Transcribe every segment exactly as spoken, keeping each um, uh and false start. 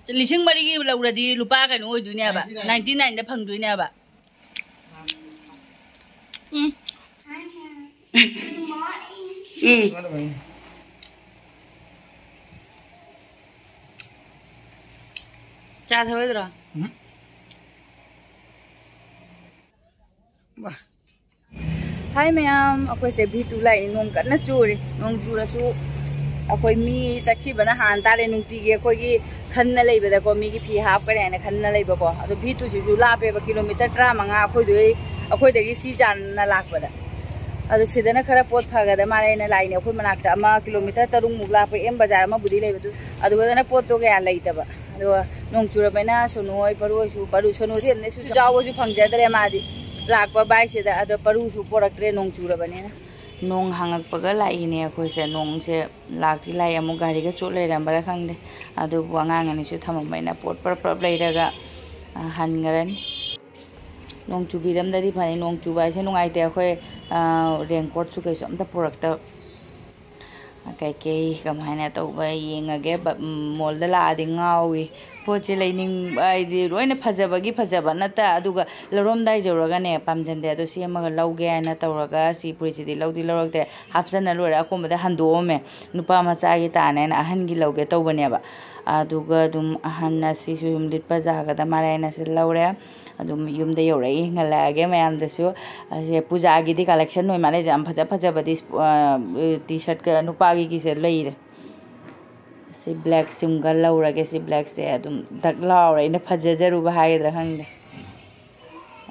ꯂꯤꯁꯤꯡ ꯃꯔꯤꯒꯤ ꯂꯧꯔꯗꯤ ꯂꯨꯄꯥ ꯀꯩꯅꯣ ꯑꯣꯏꯗꯣꯏꯅꯦꯕ, ninety nine꯫ Ninety nine ꯗ ꯐꯪꯗꯣꯏꯅꯦꯕ꯫ ꯎꯝ꯫ ꯎꯝ꯫ ꯆꯥ ꯊꯛꯑꯣꯏꯗ꯭ꯔꯣ? ꯎꯝ꯫ ꯋꯥ꯫ ꯍꯥꯏ ꯃꯌꯥꯝ, ꯑꯩꯈꯣꯏꯁꯦ ꯚꯤ ꯇꯨ ꯂꯥꯛꯏ꯫ ꯅꯣꯡ ꯀꯟꯅ ꯆꯨꯔꯤ꯫ ꯅꯣꯡ ꯆꯨꯔꯁꯨ ꯑꯩꯈꯣꯏ ꯃꯤ ꯆꯠꯈꯤꯕꯅ ꯍꯥꯟ ꯇꯥꯔꯦ꯫ ꯅꯨꯡꯇꯤꯒꯤ ꯑꯩꯈꯣꯏꯒꯤ ꯈꯟꯅ ꯂꯩꯕꯗꯀꯣ, ꯃꯤꯒꯤ ꯐꯤ ꯍꯥꯞꯀꯅꯤ ꯍꯥꯏꯅ ꯈꯟꯅ ꯂꯩꯕꯀꯣ꯫ ꯑꯗꯣ ꯚꯤ ꯇꯨꯁꯤꯁꯨ ꯂꯥꯞꯄꯦꯕ, ꯀꯤꯂꯣꯃꯤꯇꯔ ꯇꯔꯥꯃꯉꯥ ꯑꯩꯈꯣꯏꯗꯨꯗꯩ, ꯑꯩꯈꯣꯏꯗꯒꯤ ꯁꯤ ꯆꯥꯟꯅ ꯂꯥꯛꯄꯗ꯫ ꯑꯗꯣ ꯁꯤꯗꯅ ꯈꯔ ꯄꯣꯠ ꯐꯒꯗ ꯃꯥꯜꯂꯦꯅ ꯂꯥꯛꯏꯅꯦ꯫ ꯑꯩꯈꯣꯏ ꯃꯅꯥꯛꯇ ꯑꯃ ꯀꯤꯂꯣꯃꯤꯇꯔ ꯇꯔꯨꯛꯃꯨꯛ ꯂꯥꯞꯄ ꯑꯦꯝ ꯕꯖꯥꯔ ꯑꯃꯕꯨꯗꯤ ꯂꯩꯕ, ꯑꯗꯨ, ꯑꯗꯨꯒꯗꯅ ꯄꯣꯠꯇꯣ ꯀꯌꯥ ꯂꯩꯇꯕ꯫ ꯑꯗꯨꯒ ꯅꯣꯡ ꯆꯨꯔꯕꯅꯤꯅ ꯁꯣꯅꯨ ꯍꯣꯏ, ꯄꯔꯨ ꯍꯣꯏꯁꯨ, ꯄꯔꯨ, ꯁꯣꯅꯨꯗꯤ ꯑꯗꯨꯝ ꯆꯥꯎꯕꯁꯨ ꯐꯪꯖꯗ꯭ꯔꯦ ꯃꯥꯗꯤ꯫ ꯂꯥꯛꯄ ꯕꯥꯏꯛꯁꯤꯗ, ꯑꯗꯣ ꯄꯔꯨꯁꯨ ꯄꯣꯔꯛꯇ꯭ꯔꯦ ꯅꯣꯡ ꯆꯨꯔꯕꯅꯤꯅ꯫ ꯅꯣꯡ ꯍꯥꯡꯉꯛꯄꯒ ꯂꯥꯛꯏꯅꯦ ꯑꯩꯈꯣꯏꯁꯦ꯫ ꯅꯣꯡꯁꯦ ꯂꯥꯛꯇꯤ ꯂꯥꯛꯏ, ꯑꯃꯨꯛ ꯒꯥꯔꯤꯒ ꯆꯣꯠ ꯂꯩꯔꯝꯕ꯭ꯔꯥ ꯈꯪꯗꯦ꯫ ꯑꯗꯨꯕꯨ ꯑꯉꯥꯡ ꯑꯅꯤꯁꯨ ꯊꯝꯃꯝꯕꯅꯤꯅ ꯄꯣꯠ ꯄꯔꯞ ꯄꯔꯞ ꯂꯩꯔꯒ, ꯑ, ꯍꯟꯈ꯭ꯔꯅꯤ꯫ ꯅꯣꯡ ꯆꯨꯕꯤꯔꯝꯗꯗꯤ ꯐꯅꯤ꯫ ꯅꯣꯡ ꯆꯨꯕ ꯍꯥꯏꯁꯦ ꯅꯨꯡꯉꯥꯏꯇꯦ꯫ ꯑꯩꯈꯣꯏ, ꯑ, ꯔꯦꯟꯀꯣꯠꯁꯨ ꯀꯩꯁꯨ ꯑꯝꯇ ꯄꯨꯔꯛꯇꯕ꯫ ꯀꯩꯀꯩ ꯀꯃꯥꯏꯅ ꯇꯧꯕ ꯌꯦꯡꯉꯒꯦ꯫ ꯕ-, ꯎꯝ, ꯃꯣꯜꯗ ꯂꯥꯛꯑꯗꯤ ꯉꯥꯎꯏ꯫ ꯄꯣꯠꯁꯦ ꯂꯩꯅꯤꯡꯕ ꯍꯥꯏꯗꯤ ꯂꯣꯏꯅ ꯐꯖꯕꯒꯤ ꯐꯖꯕ ꯅꯠꯇ, ꯑꯗꯨꯒ ꯂꯧꯔꯝꯗꯥꯏ ꯌꯧꯔꯒꯅꯦ ꯄꯥꯝꯖꯟꯗꯦ꯫ ꯑꯗꯣ ꯁꯤ ꯑꯃꯒ ꯂꯧꯒꯦ ꯍꯥꯏꯅ ꯇꯧꯔꯒ ꯁꯤ ꯐꯨꯔꯤꯠꯁꯤꯗꯤ ꯂꯧꯗꯤ ꯂꯧꯔꯛꯇꯦ꯫ ꯍꯥꯞꯆꯟꯅ ꯂꯣꯏꯔꯦ꯫ ꯑꯀꯣꯟꯕꯗ ꯍꯟꯗꯣꯛꯑꯝꯃꯦ꯫ ꯅꯨꯄꯥ ꯃꯆꯥꯒꯤ ꯇꯥꯅꯦꯅ ꯑꯍꯟꯒꯤ ꯂꯧꯒꯦ ꯇꯧꯕꯅꯦꯕ꯫ ꯑꯗꯨꯒ ꯑꯗꯨꯝ ꯑꯍꯟꯅ ꯁꯤꯁꯨ ꯁꯨꯝ ꯂꯤꯠꯄ ꯌꯥꯒꯗ ꯃꯥꯜꯂꯦ ꯍꯥꯏꯅ ꯁꯤ ꯂꯧꯔꯦ꯫ ꯑꯗꯨꯝ ꯌꯨꯝꯗ ꯌꯧꯔꯛꯏ ꯍꯪꯍꯜꯂꯛꯑꯒꯦ ꯃꯌꯥꯝꯗꯁꯨ꯫ ꯑꯁꯦ ꯄꯨꯖꯥꯒꯤꯗꯤ ꯀꯂꯦꯛꯁꯟ ꯑꯣꯏ ꯃꯥꯜꯂꯦ, ꯌꯥꯝ ꯐꯖ ꯐꯖꯕꯗꯤ, ꯑ, ꯇꯤ ꯁꯥꯔꯠꯀ ꯅꯨꯄꯥꯒꯤꯒꯤꯁꯦ ꯂꯩꯔꯦ꯫ ꯁꯤ ꯕ꯭ꯂꯦꯛ ꯁꯤꯝꯒ ꯂꯧꯔꯒꯦ꯫ ꯁꯤ ꯕ꯭ꯂꯦꯛꯁꯦ ꯑꯗꯨꯝ ꯗꯛ ꯂꯥꯎꯔꯦ, ꯑꯩꯅ ꯐꯖꯖꯔꯨꯕ ꯍꯥꯏꯒꯗ꯭ꯔꯥ ꯈꯪꯗꯦ꯫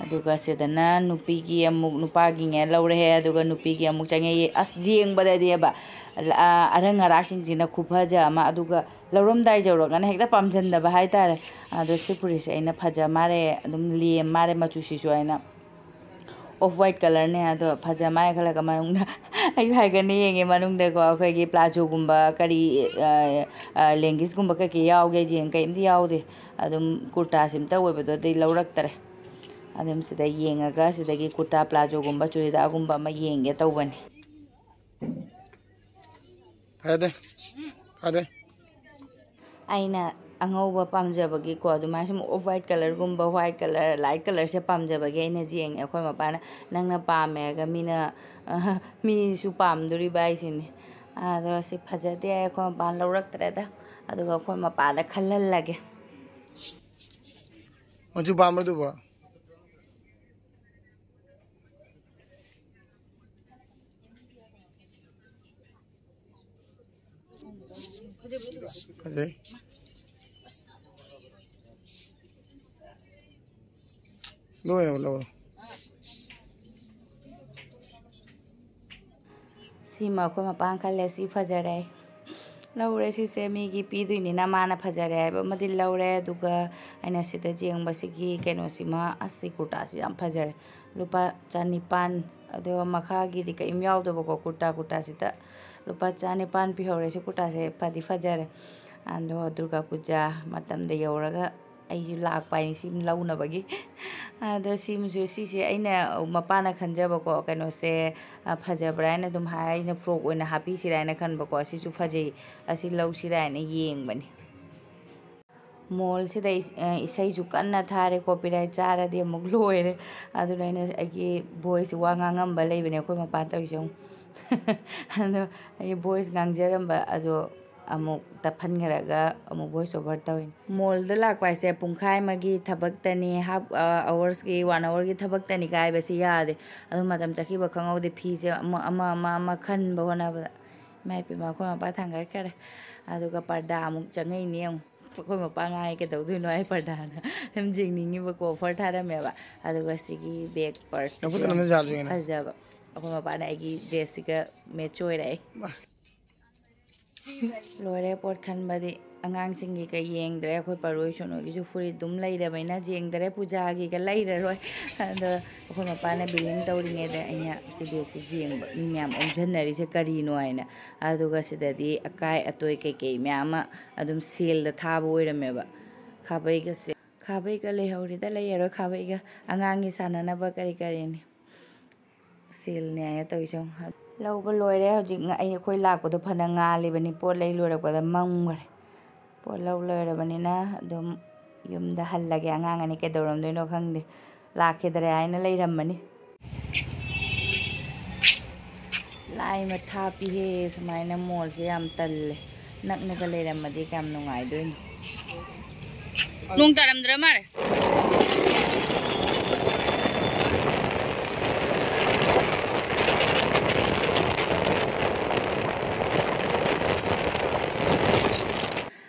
ꯑꯗꯨꯒ ꯁꯤꯗꯅ ꯅꯨꯄꯤꯒꯤ ꯑꯃꯨꯛ, ꯅꯨꯄꯥꯒꯤꯅꯦ ꯂꯧꯔꯦ꯫ ꯑꯗꯨꯒ ꯅꯨꯄꯤꯒꯤ ꯑꯃꯨꯛ ꯆꯪꯉꯛꯑꯦ꯫ ꯑꯁ, ꯌꯦꯡꯕꯗꯗꯤꯕ, ꯑ, ꯑꯔꯪ ꯑꯔꯥꯛꯁꯤꯡꯁꯤꯅ ꯈꯨꯐꯖ ꯑꯃ, ꯑꯗꯨꯒ ꯂꯧꯔꯝꯗꯥꯏ ꯌꯧꯔꯒꯅ ꯍꯦꯛꯇ ꯄꯥꯝꯖꯟꯗꯕ ꯍꯥꯏꯇꯥꯔꯦ꯫ ꯑꯗꯣ ꯁꯤ ꯐꯨꯔꯤꯠꯁꯦ ꯑꯩꯅ ꯐꯖ ꯃꯥꯜꯂꯦ, ꯑꯗꯨꯝ ꯂꯦꯝ ꯃꯥꯜꯂꯦ ꯃꯆꯨꯁꯤꯁꯨ ꯍꯥꯏꯅ꯫ ꯑꯣꯐ ꯋꯥꯏꯠ ꯀꯂꯔꯅꯦ꯫ ꯑꯗꯣ ꯐꯖ ꯃꯥꯜꯂꯦ ꯈꯜꯂꯒ ꯃꯅꯨꯡꯗ ꯑꯩꯁꯨ ꯍꯥꯏꯒꯠꯅ ꯌꯦꯡꯉꯦ ꯃꯅꯨꯡꯗꯀꯣ, ꯑꯩꯈꯣꯏꯒꯤ ꯄ꯭ꯂꯥꯖꯣꯒꯨꯝꯕ ꯀꯔꯤ, ꯑ, ꯑ, ꯂꯦꯡꯒꯤꯁꯀꯨꯝꯕ ꯀꯩꯀꯩ ꯌꯥꯎꯒꯦ ꯌꯦꯡ, ꯀꯩꯝꯇ ꯌꯥꯎꯗꯦ꯫ ꯑꯗꯨꯝ ꯀꯨꯔꯇꯥꯁꯤꯝꯇ ꯑꯣꯏꯕꯗꯣ ꯑꯗꯩ ꯂꯧꯔꯛꯇꯔꯦ꯫ ꯑꯗꯨꯝ ꯁꯤꯗ ꯌꯦꯡꯉꯒ ꯁꯤꯗꯒꯤ ꯀꯨꯔꯇꯥ ꯄ꯭ꯂꯥꯖꯣꯒꯨꯝꯕ ꯆꯨꯔꯤꯗꯥꯔꯒꯨꯝꯕ ꯑꯃ ꯌꯦꯡꯒꯦ ꯇꯧꯕꯅꯦ꯫ ꯐꯗꯦ꯫ ꯐꯗꯦ꯫ ꯑꯩꯅ ꯑꯉꯧꯕ ꯄꯥꯝꯖꯕꯒꯤꯀꯣ, ꯑꯗꯨꯃꯥꯏꯅ ꯁꯨꯝ off white colourꯒꯨꯝꯕ, white colour, light colourꯁꯦ ꯄꯥꯝꯖꯕꯒꯤ ꯑꯩꯅ ꯌꯦꯡꯉꯦ꯫ ꯑꯩꯈꯣꯏ ꯃꯄꯥꯅ "ꯅꯪꯅ ꯄꯥꯝꯃꯦ ꯍꯥꯏꯔꯒ ꯃꯤꯅ, ꯃꯤꯁꯨ ꯄꯥꯝꯗꯣꯔꯤꯕ" ꯍꯥꯏꯁꯤꯅꯤ꯫ ꯑꯗꯣ ꯁꯤ ꯐꯖꯗꯦ ꯍꯥꯏ, ꯑꯩꯈꯣꯏ ꯃꯄꯥꯅ ꯂꯧꯔꯛꯇ꯭ꯔꯦꯗ꯫ ꯑꯗꯨꯒ ꯑꯩꯈꯣꯏ ꯃꯄꯥꯗ ꯈꯜꯍꯜꯂꯒꯦ꯫ ꯃꯆꯨ ꯄꯥꯝꯕ꯭ꯔꯣ ꯑꯗꯨꯕꯣ? ꯐꯖꯩ꯫ ꯂꯣꯏꯅꯃꯛ ꯂꯧꯔꯣ꯫ ꯁꯤꯃ ꯑꯩꯈꯣꯏ ꯃꯄꯥꯅ ꯈꯜꯂꯦ, ꯁꯤ ꯐꯖꯔꯦ꯫ ꯂꯧꯔꯦ ꯁꯤꯁꯦ, ꯃꯤꯒꯤ ꯄꯤꯗꯣꯏꯅꯤꯅ ꯃꯥꯅ ꯐꯖꯔꯦ ꯍꯥꯏꯕ ꯑꯃꯗꯤ ꯂꯧꯔꯦ꯫ ꯑꯗꯨꯒ ꯑꯩꯅ ꯁꯤꯗ ꯌꯦꯡꯕꯁꯤꯒꯤ ꯀꯩꯅꯣꯁꯤꯃ, ꯑꯁ, ꯁꯤ ꯀꯨꯔꯇꯥꯁꯤ ꯌꯥꯝ ꯐꯖꯔꯦ꯫ ꯂꯨꯄꯥ ꯆꯅꯤꯄꯥꯟ, ꯑꯗꯨꯒ ꯃꯈꯥꯒꯤꯗꯤ ꯀꯔꯤꯝ ꯌꯥꯎꯗꯕꯀꯣ, ꯀꯨꯔꯇꯥ, ꯀꯨꯔꯇꯥꯁꯤꯗ ꯂꯨꯄꯥ ꯆꯅꯤꯄꯥꯟ ꯄꯤꯍꯧꯔꯦ꯫ ꯁꯤ ꯀꯨꯔꯇꯥꯁꯦ ꯐꯗꯤ ꯐꯖꯔꯦ꯫ ꯑꯗꯣ ꯗꯨꯔꯒꯥ ꯄꯨꯖꯥ ꯃꯇꯝꯗ ꯌꯧꯔꯒ ꯑꯩꯁꯨ ꯂꯥꯛꯄ ꯍꯥꯏꯅꯤ ꯁꯤ ꯂꯧꯅꯕꯒꯤ꯫ ꯑꯗꯣ ꯁꯤꯃꯁꯨ, ꯁꯤꯁꯦ ꯑꯩꯅ, ꯃꯄꯥꯅ ꯈꯟꯖꯕꯀꯣ, ꯀꯩꯅꯣꯁꯦ, ꯑ, ꯐꯖꯕ꯭ꯔꯥ ꯍꯥꯏꯅ ꯑꯗꯨꯝ ꯍꯥꯏ, ꯑꯩꯅ frock ꯑꯣꯏꯅ ꯍꯥꯞꯄꯤꯁꯤꯔꯥ ꯍꯥꯏꯅ ꯈꯟꯕꯀꯣ, ꯁꯤꯁꯨ ꯐꯖꯩ, ꯑꯁꯤ ꯂꯧꯁꯤꯔꯥ ꯍꯥꯏꯅ ꯌꯦꯡꯕꯅꯤ꯫ Mallꯁꯤꯗ ꯏꯁ-, ꯑ, ꯏꯁꯩꯁꯨ ꯀꯟꯅ ꯊꯥꯔꯦ, copyright ꯆꯥꯔꯗꯤ ꯑꯃꯨꯛ ꯂꯣꯏꯔꯦ꯫ ꯑꯗꯨꯅ ꯑꯩꯅ ꯑꯩꯒꯤ voice ꯋꯥ ꯉꯥꯡꯉꯝꯕ ꯂꯩꯕꯅꯦ ꯑꯩꯈꯣꯏ ꯃꯄꯥ ꯇꯧꯔꯤꯁꯦ ꯑꯃꯨꯛ꯫ ꯑꯗꯣ ꯑꯩ voice ꯉꯥꯡꯖꯔꯝꯕ ꯑꯗꯣ ꯑꯃꯨꯛ ꯇꯞꯍꯟꯈ꯭ꯔꯒ ꯑꯃꯨꯛ voice over ꯇꯧꯔꯤꯅꯤ꯫ Mallꯗ ꯂꯥꯛꯄ ꯍꯥꯏꯁꯦ ꯄꯨꯡꯈꯥꯏ ꯑꯃꯒꯤ ꯊꯕꯛꯇꯅꯤ, half, ꯑ, hoursꯀꯤ, one hourꯒꯤ ꯊꯕꯛꯇꯅꯤ ꯀꯥꯏꯕꯁꯤ ꯌꯥꯗꯦ꯫ ꯑꯗꯨ ꯃꯇꯝ ꯆꯠꯈꯤꯕ ꯈꯪꯍꯧꯗꯦ꯫ ꯐꯤꯁꯦ ꯑꯃ, ꯑꯃ, ꯑꯃ, ꯑꯃ ꯈꯟꯕ ꯍꯣꯠꯅꯕꯗ ꯏꯃꯥ ꯏꯄꯦꯝꯃ, ꯑꯩꯈꯣꯏ ꯃꯄꯥ ꯊꯥꯡꯒꯠꯈꯔꯦ꯫ ꯑꯗꯨꯒ ꯄꯔꯗꯥ ꯑꯃꯨꯛ ꯆꯪꯉꯛꯏꯅꯦ ꯑꯃꯨꯛ꯫ ꯑꯩꯈꯣꯏ ꯃꯄꯥ ꯉꯥꯏ ꯀꯩꯗꯧꯗꯣꯏꯅꯣ ꯍꯥꯏ ꯄꯔꯗꯥꯅ ꯑꯗꯨꯝ ꯌꯦꯡꯅꯤꯡꯉꯤꯕꯀꯣ, offer ꯊꯥꯔꯝꯃꯦꯕ꯫ ꯑꯗꯨꯒ ꯁꯤꯒꯤ bag purse ꯅꯈꯨꯠꯇ ꯅꯝꯖꯜꯂꯨ ꯀꯩꯅꯣ꯫ ꯐꯖꯕ꯫ ꯑꯩꯈꯣꯏ ꯃꯄꯥꯅ ꯑꯩꯒꯤ dressꯁꯤꯒ match ꯑꯣꯏꯔꯛꯑꯦ꯫ ꯃꯥ꯫ ꯂꯣꯏꯔꯦ ꯄꯣꯠ ꯈꯟꯕꯗꯤ꯫ ꯑꯉꯥꯡꯁꯤꯡꯒꯤ ꯀꯩ ꯌꯦꯡꯗ꯭ꯔꯦ꯫ ꯑꯩꯈꯣꯏ ꯄꯔꯣꯏ ꯁꯣꯅꯣꯒꯤꯁꯨ ꯐꯨꯔꯤꯠ ꯑꯗꯨꯝ ꯂꯩꯔꯕꯅꯤꯅ ꯌꯦꯡꯗꯔꯦ꯫ ꯄꯨꯖꯥꯒꯤꯒ ꯂꯩꯔꯔꯣꯏ꯫ ꯑꯗꯣ ꯑꯩꯈꯣꯏ ꯃꯄꯥꯅ billing ꯇꯧꯔꯤꯉꯩꯗ ꯑꯩꯅ ꯁꯤ bagꯁꯤ ꯌꯦꯡꯕ꯫ ꯃꯤ ꯃꯌꯥꯝ ꯑꯣꯝꯁꯤꯟꯅꯔꯤꯁꯦ ꯀꯔꯤꯅꯣ ꯍꯥꯏꯅ꯫ ꯑꯗꯨꯒ ꯁꯤꯗꯗꯤ ꯑꯀꯥꯏ ꯑꯇꯣꯏ ꯀꯩꯀꯩ ꯃꯌꯥꯝ ꯑꯃ ꯑꯗꯨꯝ saleꯗ ꯊꯥꯕ ꯑꯣꯏꯔꯝꯃꯦꯕ꯫ ꯈꯥꯕꯩꯒꯁꯦ, ꯈꯥꯕꯩꯒ ꯂꯩꯍꯧꯔꯤꯗ, ꯂꯩꯔꯔꯣꯏ ꯈꯥꯕꯩꯒ꯫ ꯑꯉꯥꯡꯒꯤ ꯁꯥꯟꯅꯅꯕ ꯀꯔꯤ ꯀꯔꯤꯅꯤ꯫ Saleꯅꯦ ꯍꯥꯏꯅ ꯇꯧꯔꯤꯁꯦ ꯌꯦꯡꯉꯣ꯫ ꯂꯧꯕ ꯂꯣꯏꯔꯦ꯫ ꯍꯧꯖꯤꯛ ꯉ-, ꯑꯩ, ꯑꯩꯈꯣꯏ ꯂꯥꯛꯄꯗꯣ ꯐꯅ ꯉꯥꯜꯂꯤꯕꯅꯤ, ꯄꯣꯠ ꯂꯩ ꯂꯣꯏꯔꯛꯄꯗ ꯃꯝꯈ꯭ꯔꯦ꯫ ꯄꯣꯠ ꯂꯧ ꯂꯣꯏꯔꯕꯅꯤꯅ ꯑꯗꯨꯝ ꯌꯨꯝꯗ ꯍꯜꯂꯒꯦ꯫ ꯑꯉꯥꯡ ꯑꯅꯤ ꯀꯩꯗꯧꯔꯝꯗꯣꯏꯅꯣ ꯈꯪꯗꯦ, ꯂꯥꯛꯈꯤꯗ꯭ꯔꯦ ꯍꯥꯏꯅ ꯂꯩꯔꯝꯃꯅꯤ꯫ ꯂꯥꯏ ꯃꯊꯥ ꯄꯤꯍꯦ꯫ ꯁꯨꯃꯥꯏꯅ ꯃꯣꯜꯁꯦ ꯌꯥꯝ ꯇꯜꯂꯦ꯫ ꯅꯛꯅꯒ ꯂꯩꯔꯝꯃꯗꯤ ꯀꯌꯥꯝ ꯅꯨꯡꯉꯥꯏꯗꯣꯏꯅꯣ꯫ ꯅꯣꯡ ꯇꯥꯔꯝꯗ꯭ꯔ ꯃꯥꯜꯂꯦ꯫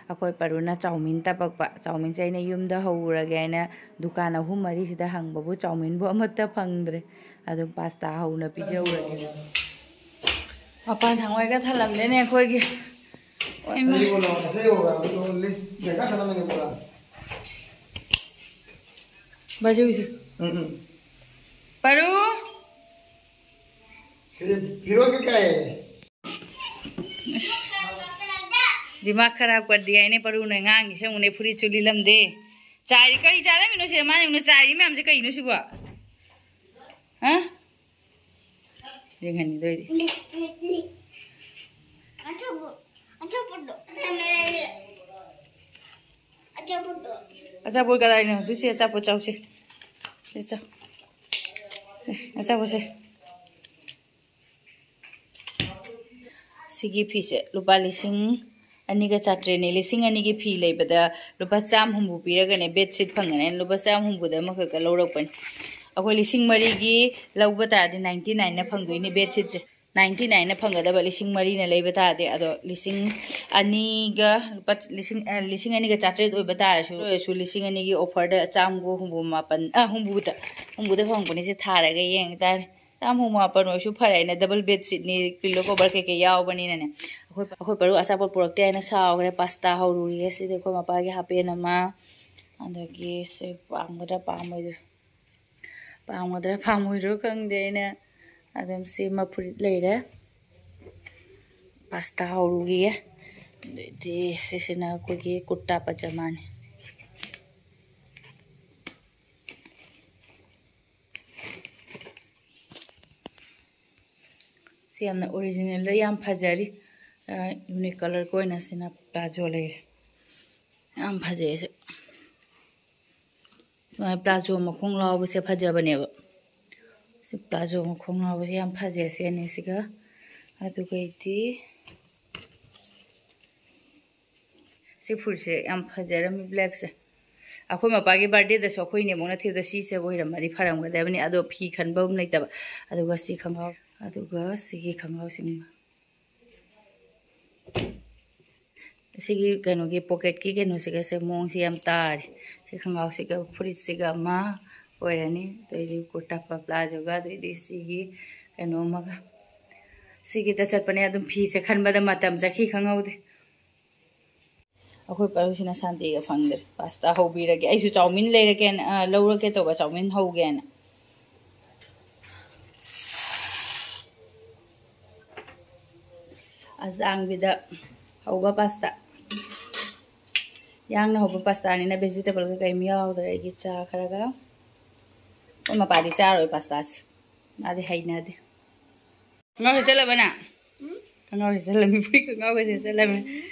ꯑꯩꯈꯣꯏ ꯄꯔꯨꯅ ꯆꯥꯎꯃꯤꯟ ꯇꯄꯛꯄ꯫ ꯆꯥꯎꯃꯤꯟꯁꯦ ꯑꯩꯅ ꯌꯨꯝꯗ ꯍꯧꯔꯒꯦ ꯍꯥꯏꯅ ꯗꯨꯀꯥꯟ ꯑꯍꯨꯝ ꯃꯔꯤꯁꯤꯗ ꯍꯪꯕꯕꯨ ꯆꯥꯎꯃꯤꯟꯕꯨ ꯑꯃꯠꯇ ꯐꯪꯗ꯭ꯔꯦ꯫ ꯑꯗꯨꯝ ꯄꯥꯁꯇꯥ ꯍꯧꯅ ꯄꯤꯖꯍꯧꯔꯒꯦ꯫ ꯃꯄꯥꯟ ꯊꯪꯋꯥꯏꯒ ꯊꯜꯂꯝꯗꯦꯅꯦ ꯑꯩꯈꯣꯏꯒꯤ꯫ ꯑꯣꯏꯃ꯫ ꯑꯁꯤ ꯌꯦꯡꯉꯣ, ꯑꯁꯤ ꯌꯦꯡꯉꯣ, ꯂꯤꯁ ꯖꯒꯥ ꯈꯛꯇꯪꯅꯦ ꯄꯨꯔꯥ꯫ ꯕꯥꯖꯧꯁꯦ꯫ ꯎꯝ, ꯎꯝ꯫ ꯄꯔꯨ꯫ ꯐꯤꯔꯣꯖ ꯀ ꯀꯌꯥ ꯍꯦ? ꯑꯁ꯫ ꯗꯤꯃꯥꯒ ꯈꯔꯥꯕ ꯀꯔ ꯗꯤꯌꯥ ꯍꯥꯏꯅꯦ ꯄꯔꯨꯅ ꯉꯥꯡꯉꯤꯁꯦ ꯌꯦꯡꯉꯨꯅꯦ, ꯐꯨꯔꯤꯠꯁꯨ ꯂꯤꯠꯂꯝꯗꯦ꯫ ꯆꯥꯏꯔꯤ ꯀꯔꯤ ꯆꯥꯔꯝꯃꯤꯅꯣ ꯁꯤꯗ? ꯃꯥꯅ ꯌꯦꯡꯉꯨꯅꯦ ꯆꯥꯏꯔꯤ ꯃꯌꯥꯝꯁꯦ ꯀꯩꯅꯣ ꯁꯤꯕꯣ? ꯍꯥ? ꯌꯦꯡꯍꯟꯈꯤꯗꯣꯏꯗꯤ꯫ ꯑꯆꯥꯄꯣꯠ, ꯑꯆꯥꯄꯣꯠꯇꯣ꯫ ꯑꯆꯥꯄꯣꯠ ꯀꯗꯥꯏꯅꯣ? ꯑꯗꯨ ꯁꯤ ꯑꯆꯥꯄꯣꯠ ꯆꯥꯎꯁꯦ꯫ ꯁꯤ ꯆꯥꯎ꯫ ꯁꯤ ꯑꯆꯥꯄꯣꯠꯁꯦ꯫ ꯁꯤꯒꯤ ꯐꯤꯁꯦ ꯂꯨꯄꯥ ꯂꯤꯁꯤꯡ ꯑꯅꯤꯒ ꯆꯥꯇ꯭ꯔꯦꯠꯅꯤ꯫ ꯂꯤꯁꯤꯡ ꯑꯅꯤꯒꯤ ꯐꯤ ꯂꯩꯕꯗ ꯂꯨꯄꯥ ꯆꯥꯝ ꯍꯨꯝꯐꯨ ꯄꯤꯔꯒꯅꯦ ꯕꯦꯗꯁꯤꯠ ꯐꯪꯒꯅꯤ꯫ ꯑꯩꯅ ꯂꯨꯄꯥ ꯆꯥꯝ ꯍꯨꯝꯐꯨꯗ ꯑꯃꯈꯛꯀ ꯂꯧꯔꯛꯄꯅꯤ꯫ ꯑꯩꯈꯣꯏ ꯂꯤꯁꯤꯡ ꯃꯔꯤꯒꯤ ꯂꯧꯕ ꯇꯥꯔꯗꯤ ꯅꯥꯏꯟꯇꯤ ꯅꯥꯏꯟꯅ ꯐꯪꯗꯣꯏꯅꯤ ꯕꯦꯗꯁꯤꯠꯁꯦ꯫ ꯅꯥꯏꯟꯇꯤ ꯅꯥꯏꯟꯅ ꯐꯪꯒꯗꯕ ꯂꯤꯁꯤꯡ ꯃꯔꯤꯅ ꯂꯩꯕ ꯇꯥꯔꯗꯤ꯫ ꯑꯗꯣ ꯂꯤꯁꯤꯡ ꯑꯅꯤꯒ ꯂꯨꯄꯥ ꯂꯤꯁꯤꯡ, ꯑ, ꯂꯤꯁꯤꯡ ꯑꯅꯤꯒ ꯆꯥꯇ꯭ꯔꯦꯠ ꯑꯣꯏꯕ ꯇꯥꯔꯁꯨ, ꯑꯣꯏꯔꯁꯨ ꯂꯤꯁꯤꯡ ꯑꯅꯤꯒꯤ ꯑꯣꯐꯔꯗ ꯆꯥꯝꯃꯒ ꯍꯨꯝꯐꯨ ꯃꯥꯄꯟ, ꯑ, ꯍꯨꯝꯐꯨꯗ, ꯍꯨꯝꯐꯨꯗ ꯐꯪꯉꯛꯄꯅꯤ꯫ ꯁꯤ ꯊꯥꯔꯒ ꯌꯦꯡ ꯇꯥꯔꯦ꯫ ꯆꯥꯝꯃ ꯍꯨꯝꯐꯨ ꯃꯥꯄꯟ ꯑꯣꯏꯔꯁꯨ ꯐꯔꯦ꯫ ꯑꯩꯅ ꯗꯕꯜ ꯕꯦꯗꯁꯤꯠꯅꯤ, ꯄꯤꯜꯂꯣ ꯀꯣꯚꯔ ꯀꯩꯀꯩ ꯌꯥꯎꯕꯅꯤꯅꯅꯦ꯫ ꯑꯩꯈꯣꯏ, ꯑꯩꯈꯣꯏ ꯄꯔꯨ ꯑꯆꯥꯄꯣꯠ ꯄꯨꯔꯛꯇꯦ ꯍꯥꯏꯅ ꯁꯥꯎꯈ꯭ꯔꯦ꯫ ꯄꯥꯁꯇꯥ ꯍꯧꯔꯨꯏꯌꯦ꯫ ꯁꯤꯗꯤ ꯑꯩꯈꯣꯏ ꯃꯄꯥꯒꯤ ꯍꯥꯄꯦꯟ ꯑꯃ, ꯑꯗꯒꯤ ꯁꯤ ꯄꯥꯝꯒꯗ꯭ꯔꯥ ꯄꯥꯝꯃꯣꯏꯗ꯭ꯔꯥ, ꯄꯥꯝꯒꯗ꯭ꯔꯥ ꯄꯥꯝꯃꯣꯏꯗ꯭ꯔꯥ ꯈꯪꯗꯦ꯫ ꯑꯩꯅ ꯑꯗꯨꯝ ꯁꯤ ꯃꯐꯨꯔꯤꯠ ꯂꯩꯔꯦ꯫ ꯄꯥꯁꯇꯥ ꯍꯧꯔꯨꯈꯤꯒꯦ꯫ ꯑꯗꯩꯗꯤ ꯁꯤꯁꯤꯅ ꯑꯩꯈꯣꯏꯒꯤ ꯀꯨꯔꯇꯥ ꯄꯖꯃꯥꯅꯤ꯫ ꯁꯤ ꯌꯥꯝꯅ ꯑꯣꯔꯤꯖꯤꯅꯦꯜꯗ ꯌꯥꯝ ꯐꯖꯔꯤ꯫ ꯑ, ꯌꯨꯅꯤꯛ ꯀꯂꯔꯒ ꯑꯣꯏꯅ ꯁꯤꯅ ꯄ꯭ꯂꯥꯖꯣ ꯂꯩꯔꯦ꯫ ꯌꯥꯝ ꯐꯖꯩ ꯁꯤ꯫ ꯁꯨꯃꯥꯏꯅ ꯄ꯭ꯂꯥꯖꯣ ꯃꯈꯣꯡ ꯂꯥꯎꯕꯁꯦ ꯐꯖꯕꯅꯦꯕ꯫ ꯁꯤ ꯄ꯭ꯂꯥꯖꯣ ꯃꯈꯣꯡ ꯂꯥꯎꯕꯁꯦ ꯌꯥꯝ ꯐꯖꯩ, ꯁꯤ ꯑꯅꯤꯁꯤꯒ꯫ ꯑꯗꯨꯒꯩꯗꯤ ꯁꯤ ꯐꯨꯔꯤꯠꯁꯦ ꯌꯥꯝ ꯐꯖꯔꯝꯃꯤ, ꯕ꯭ꯂꯦꯛꯁꯦ꯫ ꯑꯩꯈꯣꯏ ꯃꯄꯥꯒꯤ ꯕꯥꯔꯗꯦꯗꯁꯨ ꯑꯩꯈꯣꯏ ꯏꯅꯦꯃꯨꯛꯅ ꯊꯤꯕꯗ ꯁꯤꯁꯦ ꯑꯣꯏꯔꯝꯃꯗꯤ ꯐꯔꯝꯒꯗꯕꯅꯤ, ꯑꯗꯣ ꯐꯤ ꯈꯟꯕ ꯑꯃ ꯂꯩꯇꯕ꯫ ꯑꯗꯨꯒ ꯁꯤ ꯈꯣꯡꯒ꯭ꯔꯥꯎ, ꯑꯗꯨꯒ ꯁꯤꯒꯤ ꯈꯣꯡꯒ꯭ꯔꯥꯎꯁꯤꯃ꯫ ꯁꯤꯒꯤ ꯀꯩꯅꯣꯒꯤ ꯄꯣꯀꯦꯠꯀꯤ ꯀꯩꯅꯣꯁꯤꯒꯁꯦ ꯃꯑꯣꯡꯁꯦ ꯌꯥꯝ ꯇꯥꯔꯦ꯫ ꯁꯤ ꯈꯣꯡꯒ꯭ꯔꯥꯎꯁꯤꯒ ꯐꯨꯔꯤꯠꯁꯤꯒ ꯑꯃ ꯑꯣꯏꯔꯅꯤ꯫ ꯑꯗꯩꯗꯤ ꯀꯨꯔꯇꯥ ꯄ-, ꯄ꯭ꯂꯥꯖꯣꯒ, ꯑꯗꯩꯗꯤ ꯁꯤꯒꯤ ꯀꯩꯅꯣ ꯑꯃꯒ꯫ ꯁꯤꯒꯤꯗ ꯆꯠꯄꯅꯦ꯫ ꯑꯗꯨꯝ ꯐꯤꯁꯦ ꯈꯟꯕꯗ ꯃꯇꯝ ꯆꯠꯈꯤ ꯈꯪꯍꯧꯗꯦ꯫ ꯑꯩꯈꯣꯏ ꯄꯔꯨꯁꯤꯅ ꯁꯥꯟꯇꯤꯒ ꯐꯪꯗ꯭ꯔꯦ꯫ ꯄꯥꯁꯇꯥ ꯍꯧꯕꯤꯔꯒꯦ꯫ ꯑꯩꯁꯨ ꯆꯥꯎꯃꯤꯟ ꯂꯩꯔꯒꯦꯅ, ꯑ, ꯂꯧꯔꯒꯦ ꯇꯧꯕ, ꯆꯥꯎꯃꯤꯟ ꯍꯧꯒꯦꯅ꯫ ꯑꯖꯥꯡꯕꯤꯗ ꯍꯧꯕ ꯄꯥꯁꯇꯥ꯫ ꯌꯥꯡꯅ ꯍꯧꯕ ꯄꯥꯁꯇꯥꯅꯤꯅ ꯚꯦꯖꯤꯇꯦꯕꯜ ꯀꯩꯀꯩ ꯌꯥꯎꯗ꯭ꯔꯦ꯫ ꯑꯩꯒꯤ ꯆꯥ ꯈꯔꯒ꯫ ꯑꯩꯈꯣꯏ ꯃꯄꯥꯗꯤ ꯆꯥꯔꯣꯏ ꯄꯥꯁꯇꯥꯁꯦ꯫ ꯃꯥꯗꯤ ꯍꯩꯅꯗꯦ꯫ ꯈꯣꯡꯒ꯭ꯔꯥꯎ ꯁꯦꯠꯆꯜꯂꯕ ꯅꯪ? ꯈꯣꯡꯒ꯭ꯔꯥꯎ ꯁꯦꯠꯆꯜꯂꯝꯃꯤ, ꯐꯨꯔꯤꯠ ꯈꯣꯡꯒ꯭ꯔꯥꯎꯒ ꯁꯦꯠꯆꯜꯂꯝꯃꯤ꯫